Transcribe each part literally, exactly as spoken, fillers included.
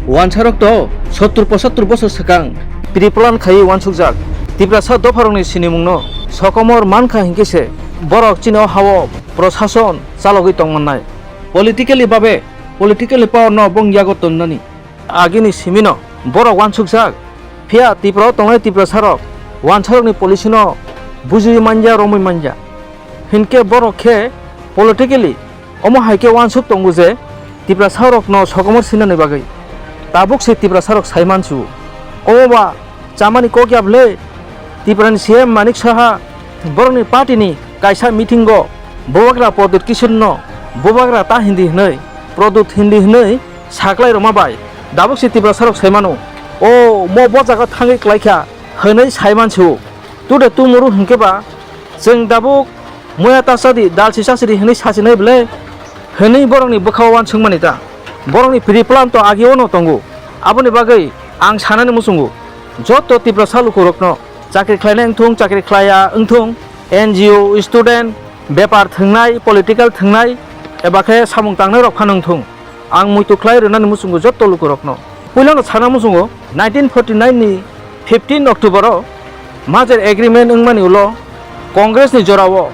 Wansarok to sottur pochattor bosor swkang pre-plan khaiwi wansukjak. Tiprasa dopharokni sinimungno sokomor mankha hinkhe se borok chini o hao prosason chalogwi tongmannai. Politically babe, political power no bong yago tonnani. Agini simino borok wansukjak, phiya Tripura o tongnai Tiprasarok wansarokni policy no bujiwi manya, romwi manya. Hinkhe borok khe politically omo hai khe wansuk tongo je Tiprasarokno sokomor sinani bagwi. Tabuk se Tiprasarok sai mansu. Omo ba chamani kok ya bwle? Tripurani C M Manik Saha borokni party ni kaisa meeting o bubagra Pradyut Kishore no bubagra ta hindi hwnwi, Pradyut hindi hwnwi saklai rwma bai dabuk se Tiprasarok sai mano. O mo bo jaga thangwi klai kha hwnwi sai mansu. Tude tumuru hinkhe ba chwng dabuk muya ta chadi, dal si chasidi hwnwi sachinai bwle? Hwnwi borokni bwkhao wansukmani ta. Borokni pre-plan to agio no tongo. Aboni bagwi ang sanani muchungo, joto Tiprasa lukurokno chakri khlainai wngthung, chakri khlaiya wngthung, N G O, student, bepar thwngnai, political thwngnai, eba khe samung tangnai rok phano wngthung. Ang muitu khlai rwnani muchungo joto lukurokno. Puilano sana muchungo, nineteen forty nine ni fifteen October o merger agreement wngmani ulo Congress ni jorao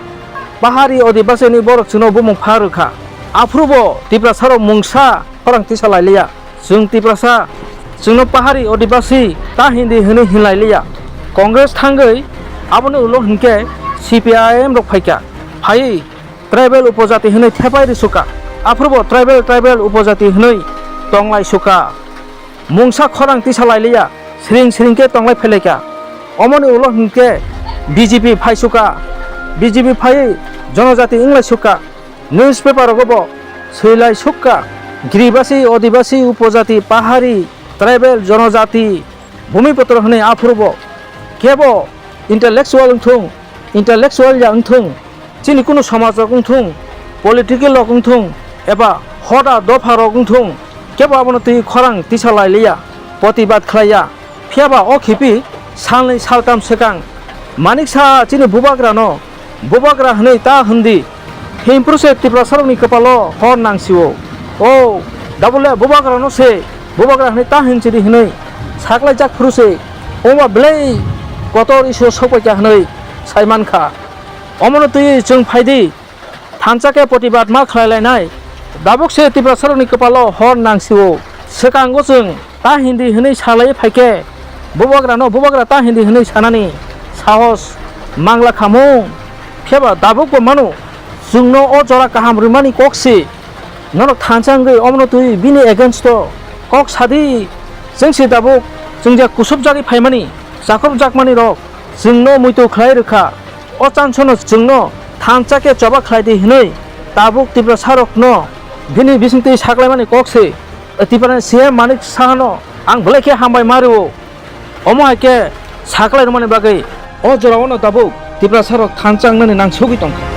Pahari Adibasi ni borok chwngno bumung pha rwkha. Aphuru bo Tiprasarok mungsa khorang tisa lailiya. Chwng Tiprasa, chwngno Pahari Adibasi ta hindi hwnwi hinlailiya. Congress thangwi aboni ulo hinkhe C P I M rok phaikha. Phaiwi tribal upojati hwnwi thepai rwsukha. Aphuru bo tribal, tribal upojati hwnwi tonglai sukha. Mungsa khorang tisa lailiya, siring siring khe tonglai phailaikha. Omoni ulo hinkhe B J P phaisukha. B J P phaiwi jonojati wnglai sukha. Newspaper rogo bo swilai sukha. Giribasi, Adibasi, Upojati, Pahari, Tribal, Jonojati, Bhumiputro hwnwi aphuru bo kebo intellectual wngthung, intellectual ya wngthung, chini kunu somajrok wngthung, political rok wngthung, eba hoda dopha rok wngthung, kebo abono twi khorang tisa lailiya, protibad khlaiya. Phiyaba o khipi salnwi saltam swkang Manik Saha chini bubagrano bubagra hwnwi ta hwndi. Himphru se Tiprasarokni kwpalo hor nangsio. O, dabole bubagrano se bubagra hwnwi ta hinchiri hwnwi saklaijak phuru se, omoba belai kotor Iswr sokpaikha hwnwi sai mankha. Omono twiwi chwng phaidi, thansa khe protibad ma khlai lainai. Dabuk se Tiprasarokni kwpalo hor nangsio. Swkango chwng ta hindi hwnwi salai phaikhe, bubagrano bubagra ta hindi hwnwi sanani sahos mangla khamung. Phiyaba dabuk bo mano, chwngno o jora kaham rwmani kok se. Norok thansa wngwi omono twi bini against o kok sadi. Chwng se dabuk chwng je kusupjagwi phaimani, chakrupjakmani rok chwngno muitu khlai rwkha. O chansono chwngno thansa khe choba khlai di hwnwi tabuk Tiprasarokno bini bisingtwi saklaimani kok se. Tiprani C M Manik Sahano ang belai khe hambai ma rwo. Omo hai khe saklai rwmani bagwi o jorao no tabuk Tiprasarok thansa wngnani nangsugwi tongkha.